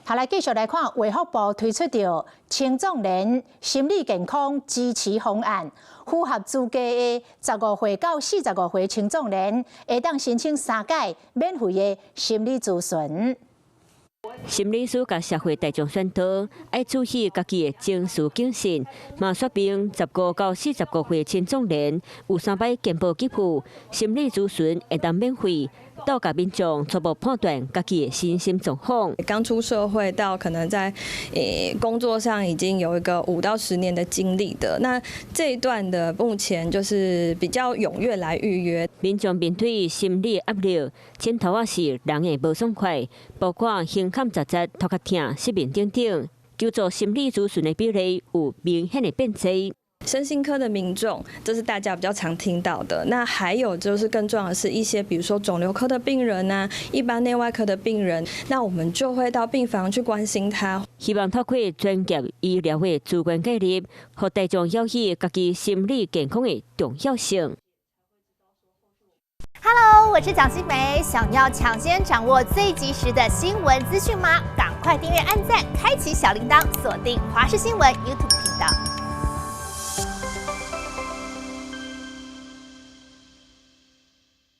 好，來繼續來看，衛福部推出著青壯年心理健康支持方案，符合資格的15歲到45歲青壯年，會當申請三擺免費的心理諮詢。心理師共社會大眾宣導，愛注意家己的情緒謹慎，嘛說明15到45歲青壯年有三擺健保給付心理諮詢會當免費，倒共民眾初步判斷家己的身心狀況。剛出社會到可能在工作上已經有一個5到10年的經歷的，那這一段的目前就是比較踴躍來預約。民眾面對心理壓力，枕頭仔時人會無爽快，包括胸坎窒窒、頭殼疼、失眠等等，求助心理諮詢的比例有明顯的變濟。身心科的民眾，這是大家比較常聽到的。那還有就是更重要的是一些，比如說腫瘤科的病人啊，一般內外科的病人，那我們就會到病房去關心他。希望透過專業醫療的資源介入，予大眾曉得家己心理健康的重要性。 Hello，我是蔣新梅。想要搶先掌握最及時的新聞資訊嗎？趕快訂閱、按讚、開啟小鈴鐺，鎖定華視新聞 YouTube 頻道。